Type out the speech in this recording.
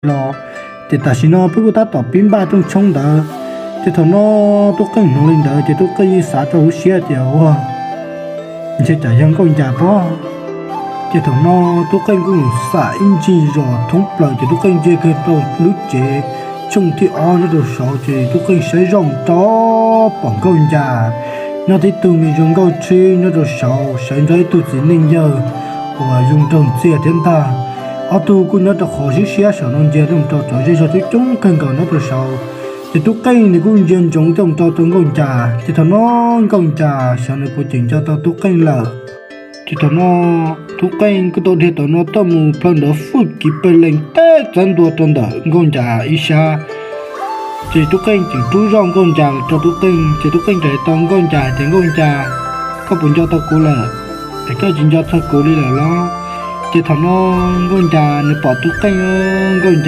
los. Ces tam sim no peb kuj tab tom pib npaj rooj tshoob ntawd. Ces thaum no Tub Qeej hnov li ntawd ces Tub Qeej yeej xav rau hauv siab tias ua ntshe tsam yog Nkauj Ncas pob. Ces thaum no Tub Qeej kuj mus xam ib ncig zos thoob plaws ces Tub Qeej ntsia kiag rau lub tsev tshooj thib ob nyob rau saud ces Tub Qeej saib zoj rau pom Nkauj Ncas nyob tib tug me zoo nkauj tshib nyob rau saud sawv nrog ib tug txiv neej yawg uas zoo nraug ntxiag thiab ntag. Ob tug kuj nyob rau qhov siab siab saum no ntsia tuaj mus rau cov zej zog coob coob kawg nkaus nyob rau saud. Ces Tub Qeej nws kuj ntsia ntsoov tuaj mus rau rau Nkauj Ncas ces thaum no Nkauj Ncas xyov nws puas tseem nco tau Tub Qeej lawm. Ces thaum no Tub Qeej kuj tau dhia tom no tuaj mus plhaw nrov fwj kiv pes lees teb txawv ntua rau ntawm Nkauj Ncas ib sab. Ces Tub Qeej tseem rub zoj Nkauj Ncas los rau Tub Qeej ces Tub Qeej tau hais rau Nkauj Ncas hais tias Nkauj Ncas, koj puas nco tau kuv lawm? Es koj tsis nco txog kuv li lawm los? Ces thaum no Nkauj Ncas nws pom Tub Qeej, Nkauj Ncas